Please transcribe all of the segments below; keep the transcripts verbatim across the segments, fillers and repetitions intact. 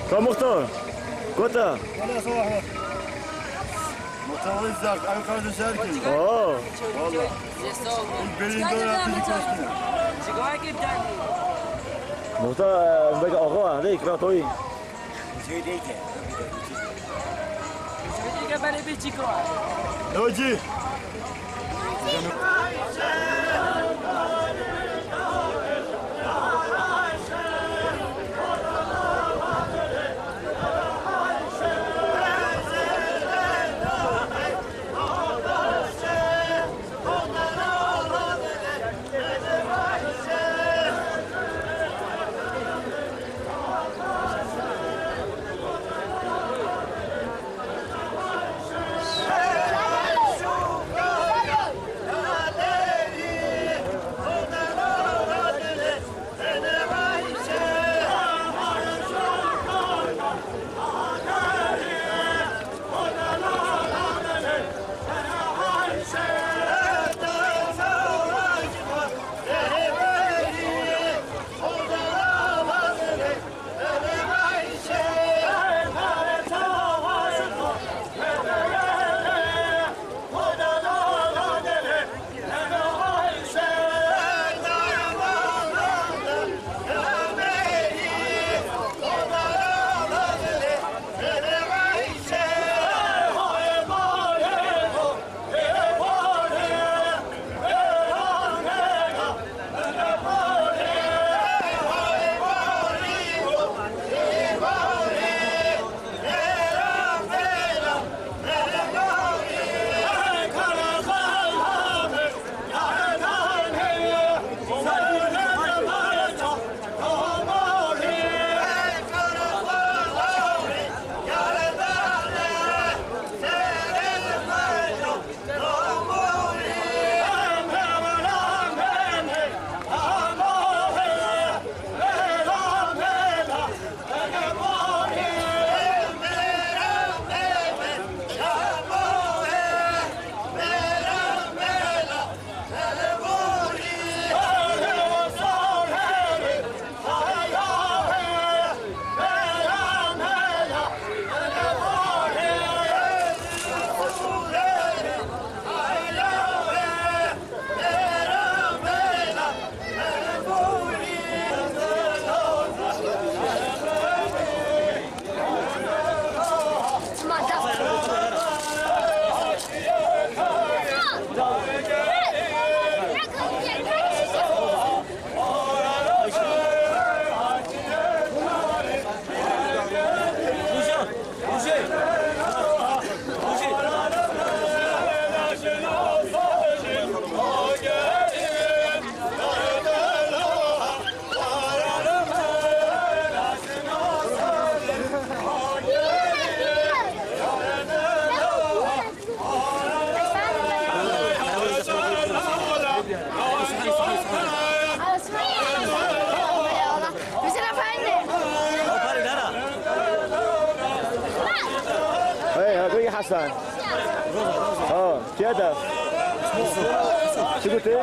Ka Muxtar, kota? Muxtar, wê zak, ew kardeş her kim? Oo. Valla. Belli doğru yaptı, bir koştu. Muxtar, e, belki ağa, ne ikra toyu? Locî. Hey, ha, Hasan. Ha, keda. Çi gotê?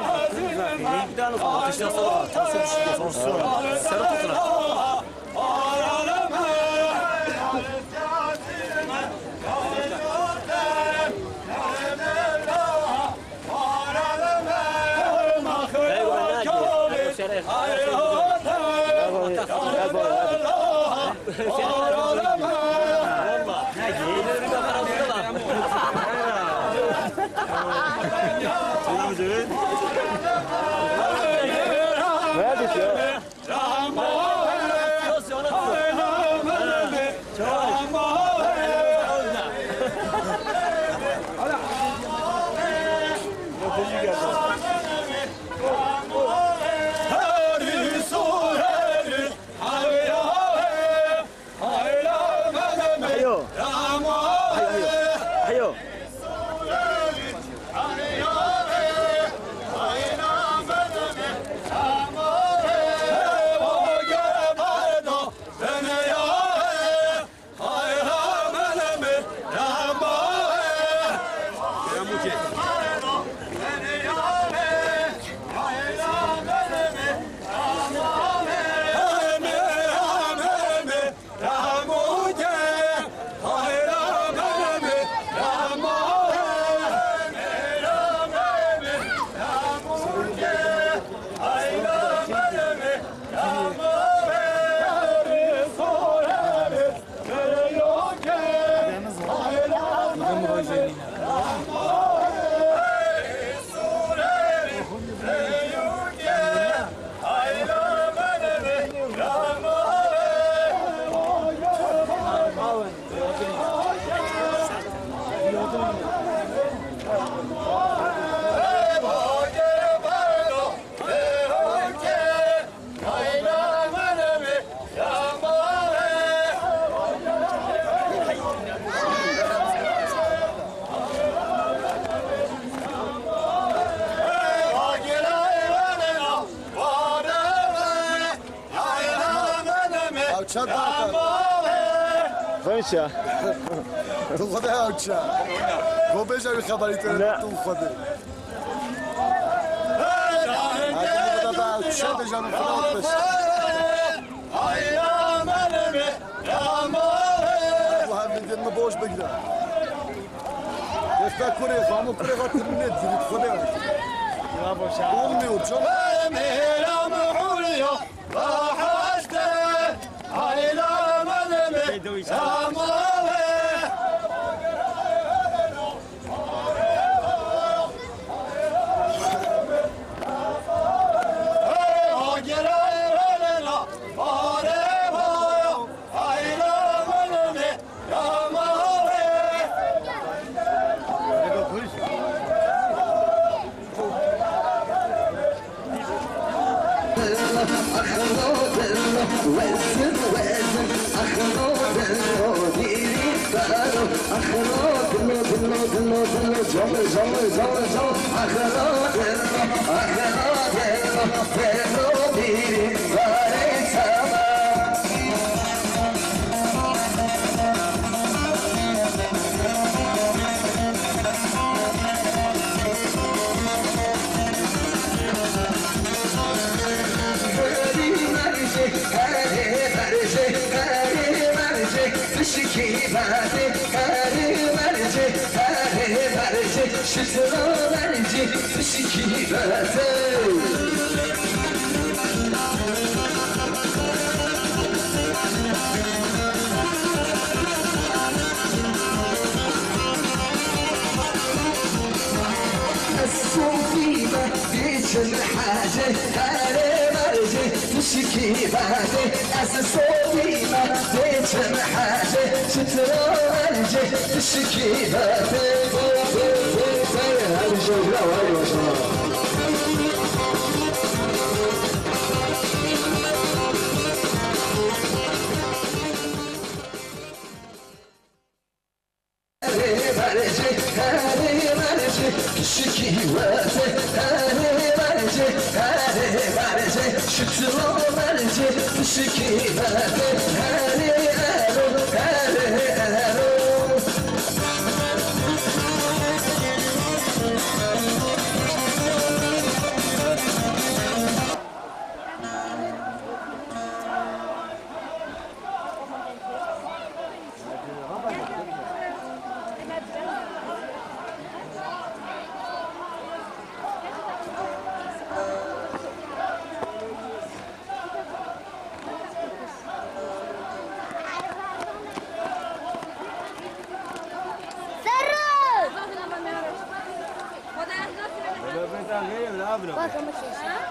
Çend dakika? Vay ça. Tu xwe de ew ça. Go bêje wî xeberî te Ne. tu xwe de. Hadi bu da da ça de canım falan. Bu hevlî din mi boş bigre. Deste kurê, xamı kurê xatır ne dirit xwe de. Olmuyor canım.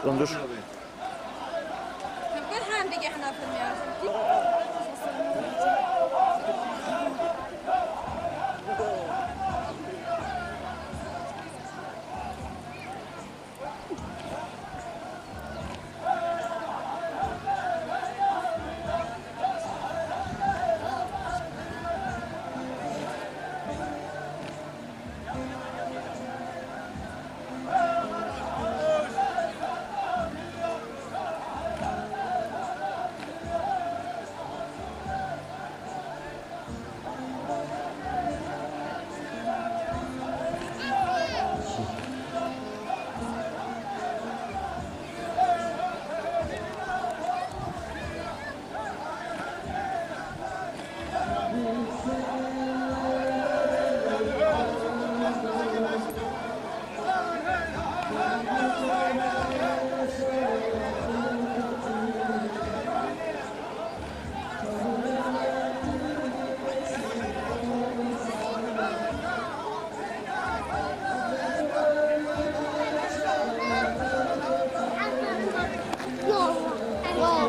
Lan dur. Kul hem digehna filmê.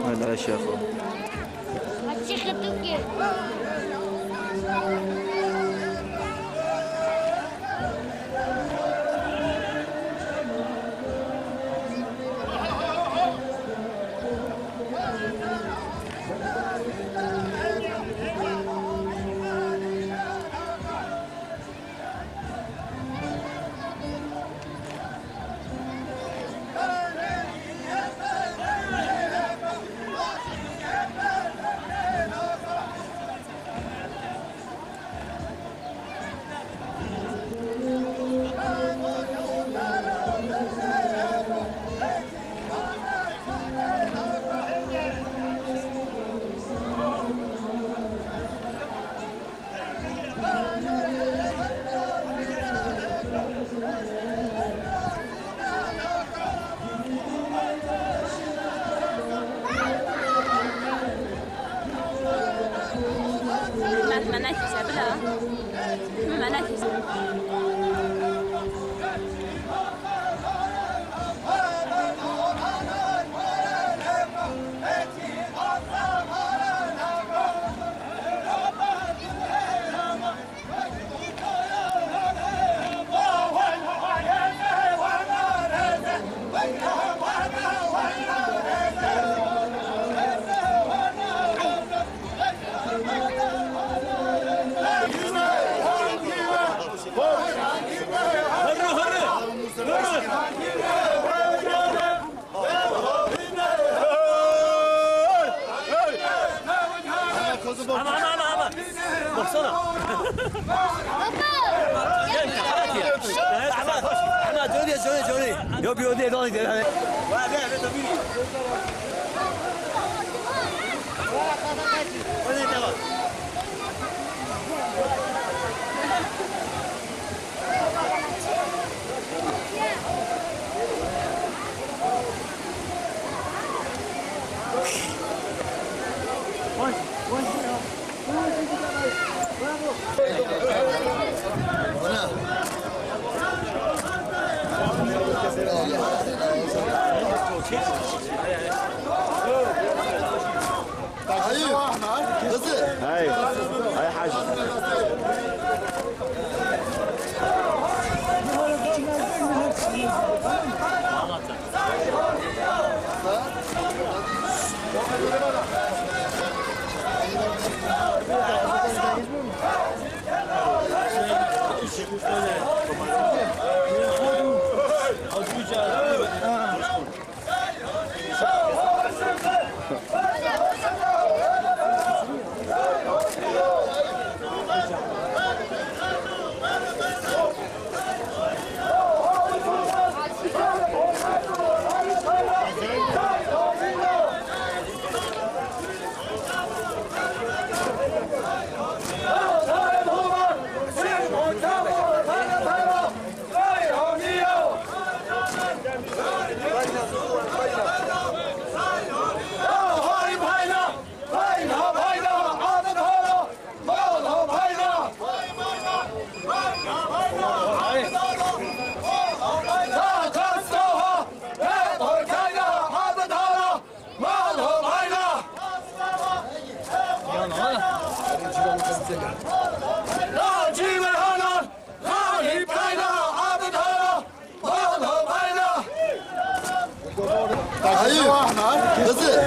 Hadi aşağı. Hey, hey, Hacı.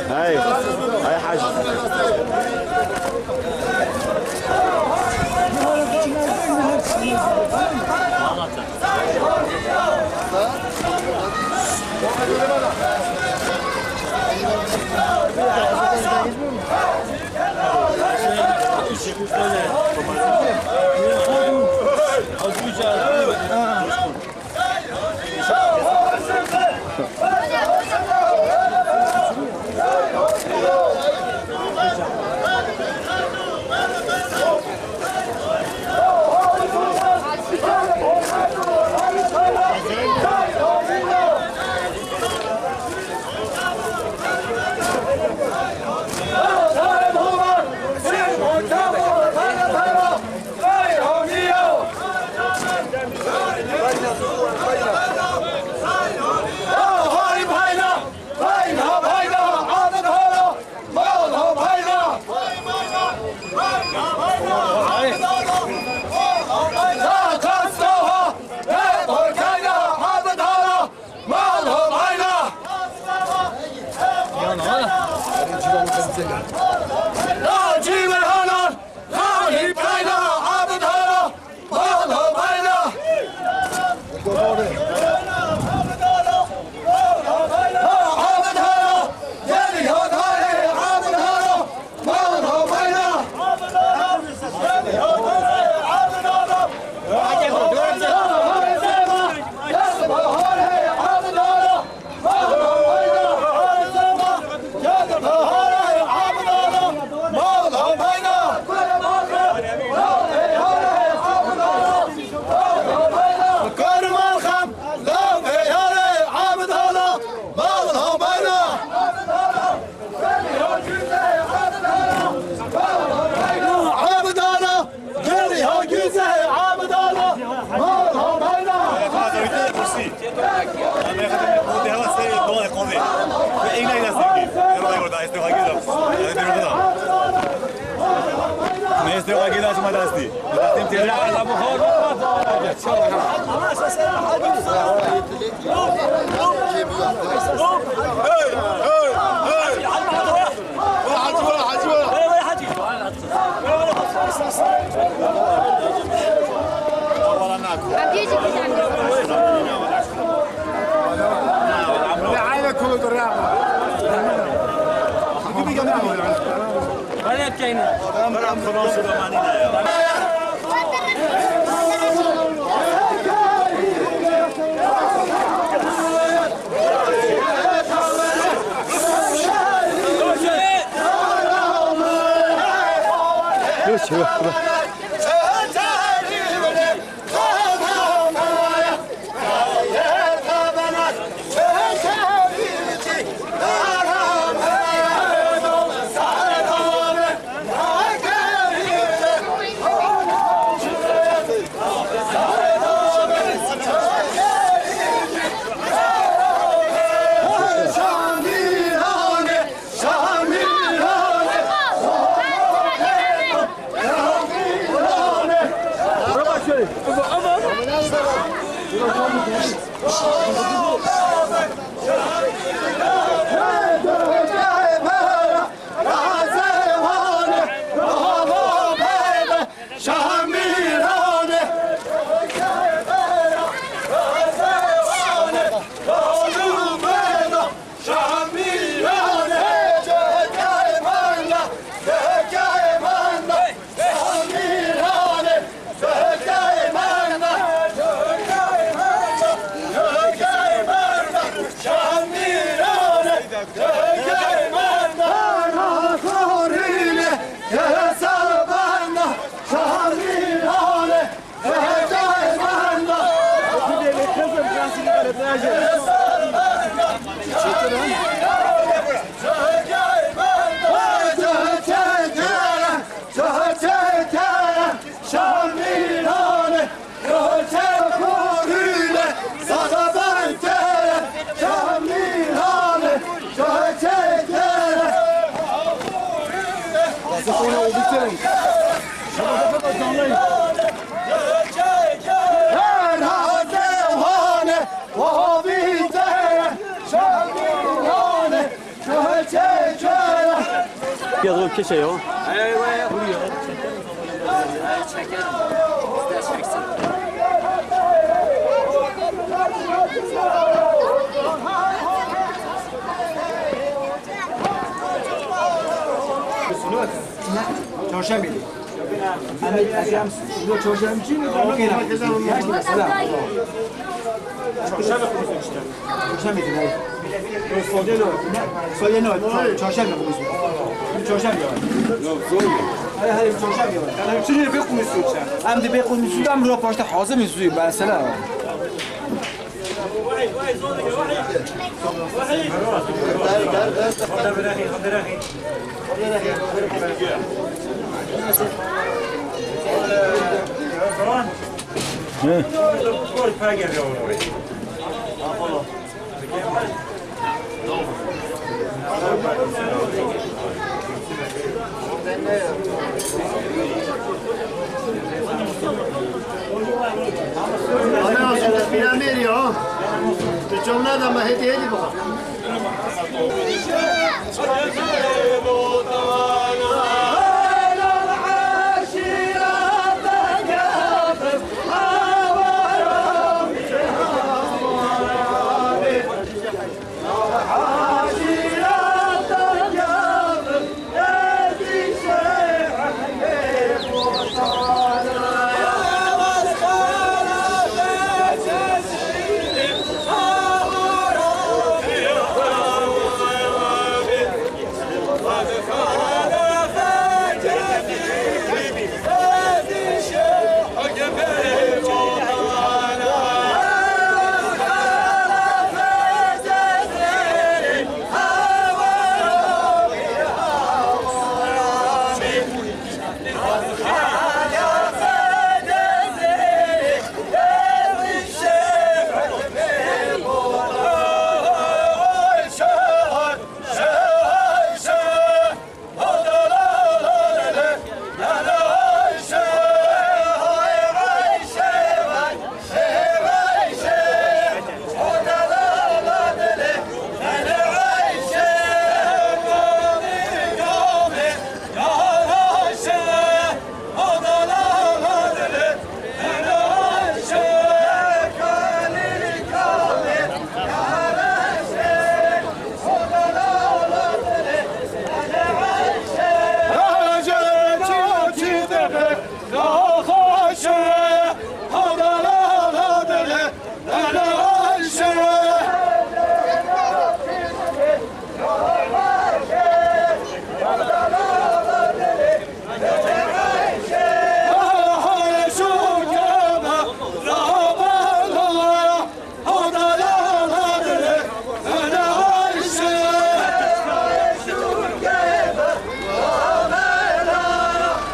Hey, hey, Hacı. Biraz o kişe ya. Çarşembe. Ahmet Ekrem, bu çarşembe için mi? Okey, lan. Yaş mı? Selam. Çarşembe komisyon işte. Çarşembe için, hayır. Soyda ne? Soyda ne? Çarşembe komisyon. Bu çarşembe var. Yok, soyda. Hayır, hayır, çarşembe var. Şimdi bir komisyon sen. Hem de bir komisyon, hem raporta hazır mı suyu? Ben sana. Ana, şurada bir amir ya. Bir çomuna da mahedi hedi bak.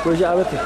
Proje avêtê.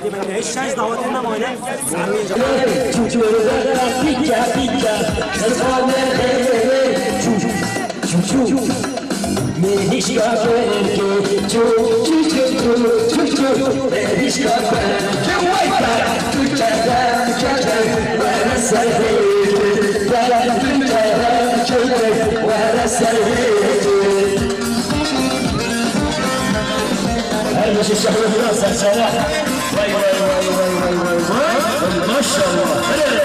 Hiç şans davetine mane. Çuçu, pika, pika, kırpane, çuçu, çuçu, çuçu. Mehişka belki, çu, çu, çu, çu, çu, çu. Mehişka belki, vay be, Türkçeden, Türkçeden, were serveti, Türkçeden, Türkçeden, were serveti. Her bir şey şahane, biraz sersene. Vay, vay, vay. Maşallah. Hele.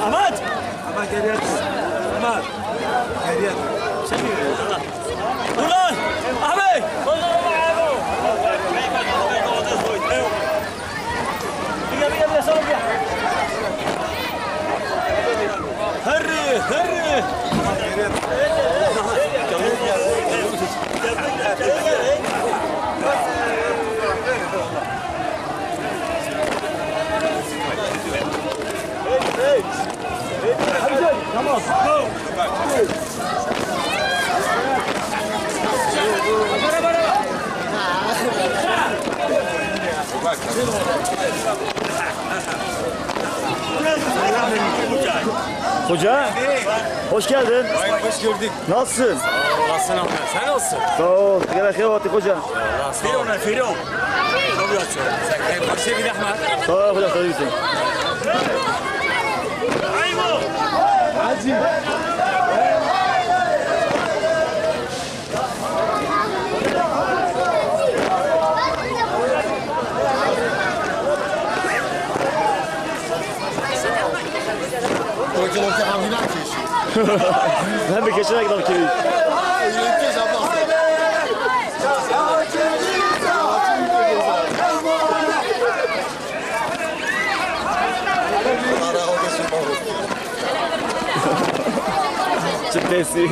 Ahmet! Ahmet geriye dur. Ahmet! Geriye dur. Çekil. Dur lan! Ahmet! Herri, herri! Tamam. Hoca, hoş geldin. Vay, hoş gördük. Nasılsın? Sağ olasın Ahmet. Sen nasılsın? Sağ ol. Gel, hayır, hoca. Firavun, Firavun. Sen kayıp başka bir Ahmet. Sağ ol, hoca, tabii ki. Hoca, hoca, abi, ne yapıyorsun? Ben bir geçerek dalga geçeyim. Çi pêsî.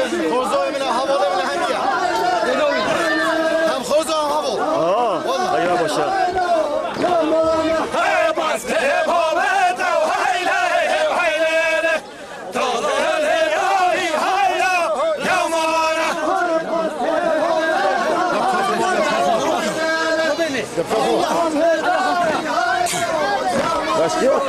Xozoyê min e, hevalê min e, hemiya. Hem xozo hem heval. Aa, Wallah. Heyra başa. Başka yok.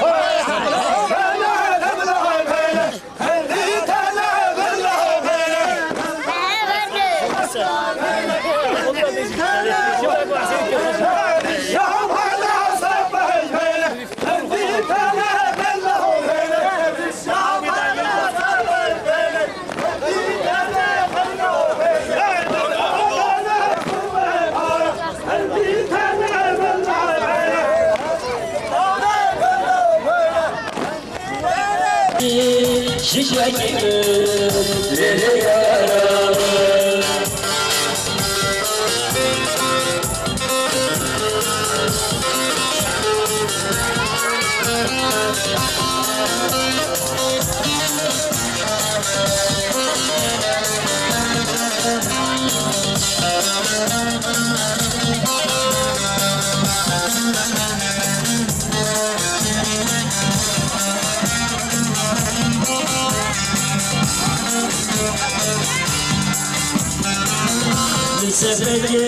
Li sepetê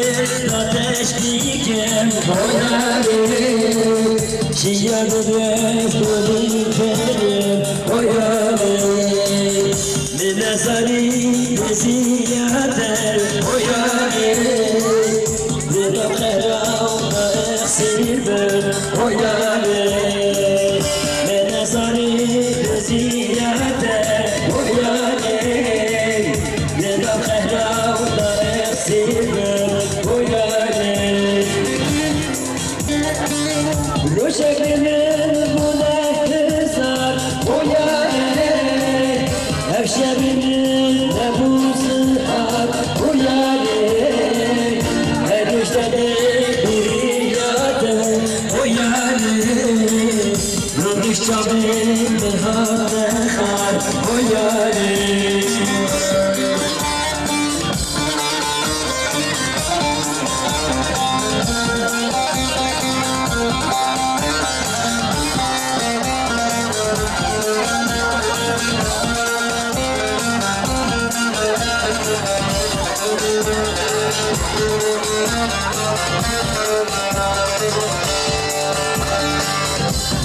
ateş dikim, o yarê. Çiya dibê kulî terim, o yarê. Min nezanî bi zîyader, o yarê. Dilo qeraw da exsîr bin, o yarê. Me nezanî dizî yate, o yarê. Dilo qeraw da exsîr bin, o yarê. Rojek min bûne hizar, o yarê. Ev şevê min nebû sihat, o yarê. Her roj te dê biriya te, o yarê. Roj çavê min hate xar, o yarê.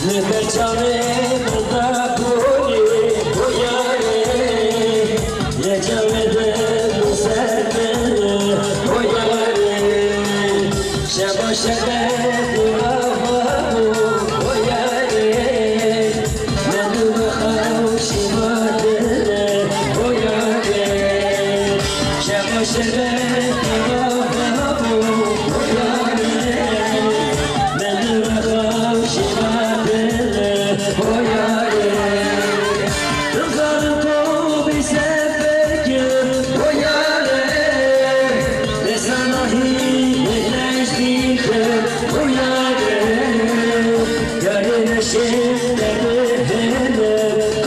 Li ber çavê min de bûnî, o yarê. Ye çavê din li ser min, o yarê. Şeva şebekî ava bû, o yarê. Mendû bi xewşî ma dile, o yarê. Şeva şebekî ava bû, o yarê. Mendû bi xewşî ma dile, o yarê. Rixan Kovî sefer kir, o yarê. Lê sanahî yek nejdî kir, o yarê. Yarê neşê te bihêle,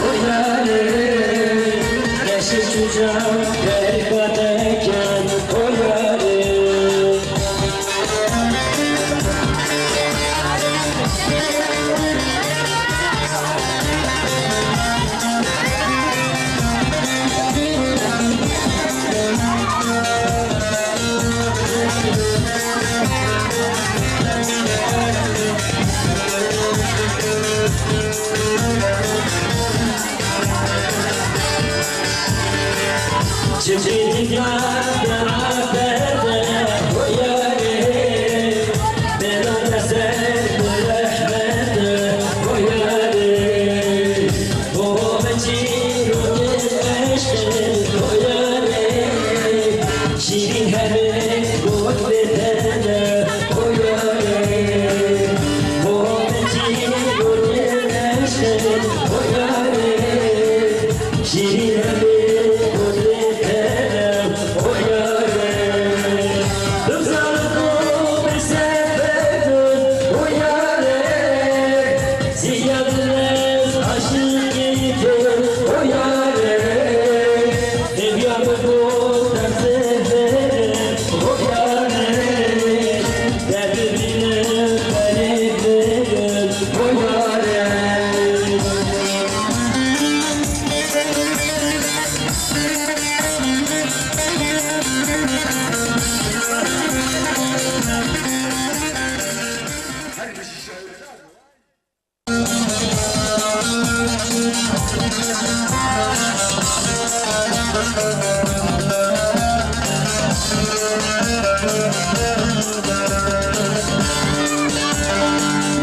o yarê. Neşê çûca gerka te kin, o yarê. Çimkî dîna te afete, o yarê. Bela te ser bi rehmete, o yarê. Bo min çîrokên eşqê, o yarê. Şîrîn hemê got bê te ne, o yarê. Bo min çîrokên eşqê, o yarê. Şîrîn hemê got bê te ne, o yarê.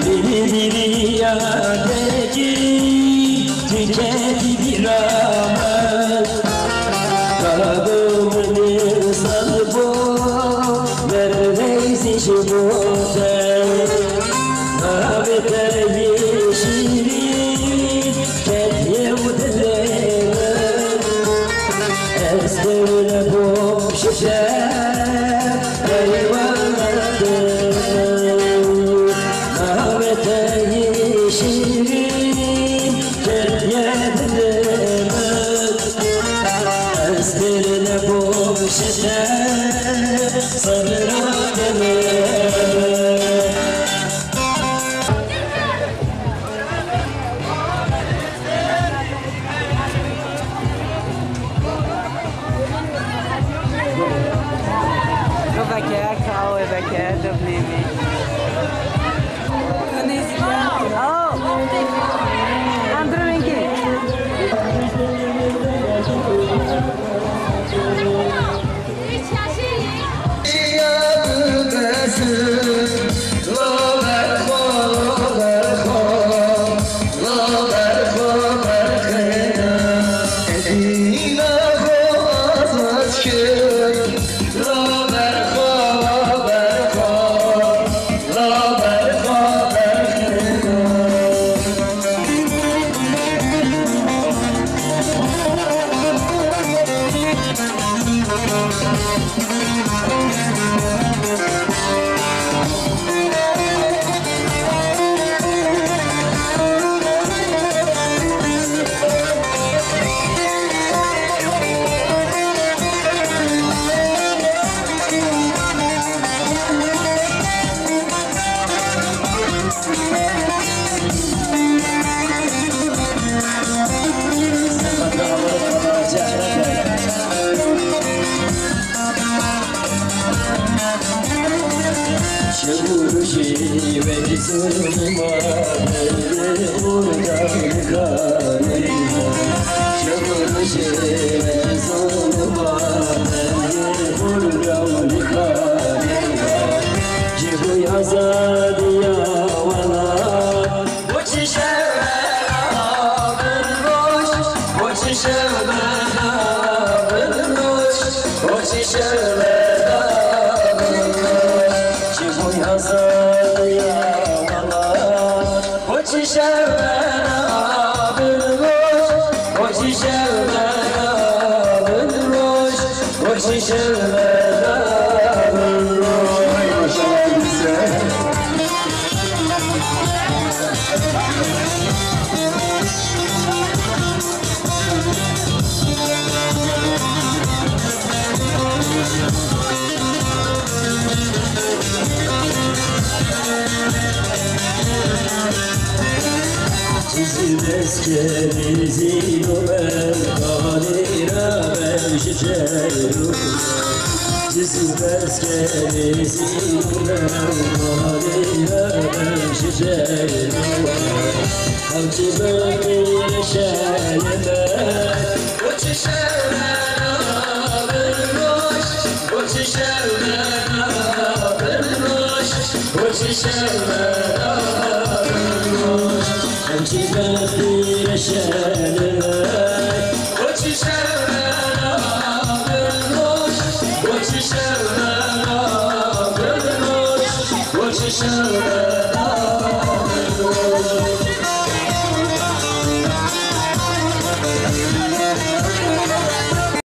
Biri biri ya deki, tüketi bir aman. Kadın insan bu, neredeyse şu bu. Navê te yê şîrîn, ketiye û dilê min. Ez têr nebûm ji te, eywanê te. Navê te yê şîrîn, ketiye dilê min. Ez têr nebûm ji te, sebra dilê min. Go veke, ka ew ê veke, dibnê me. Oh! Em birevên kê? Azadiya wala. Bo çi şev bera bin roj, bo çi şev bera bin roj, bo çi şev bera bin roj. Çi bû azadiya wala. Bo çi şev bera bin roj, bo çi şev bera bin roj, bo çi şev bera bin roj. Çizim eskerî zîno ben, kalîra ben ji çeru. Çizim eskerî zîno ben, kalîra ben ji çeru. Ew çi bextî şerime. Bo çi şev bera bin roj, bo çi şev bera bin roj, bo çi şev bera bin roj. Ew çi bextî şerime. Bo çi şev bera bin roj, bo çi şev bera bin roj, bo çi şev bera bin roj.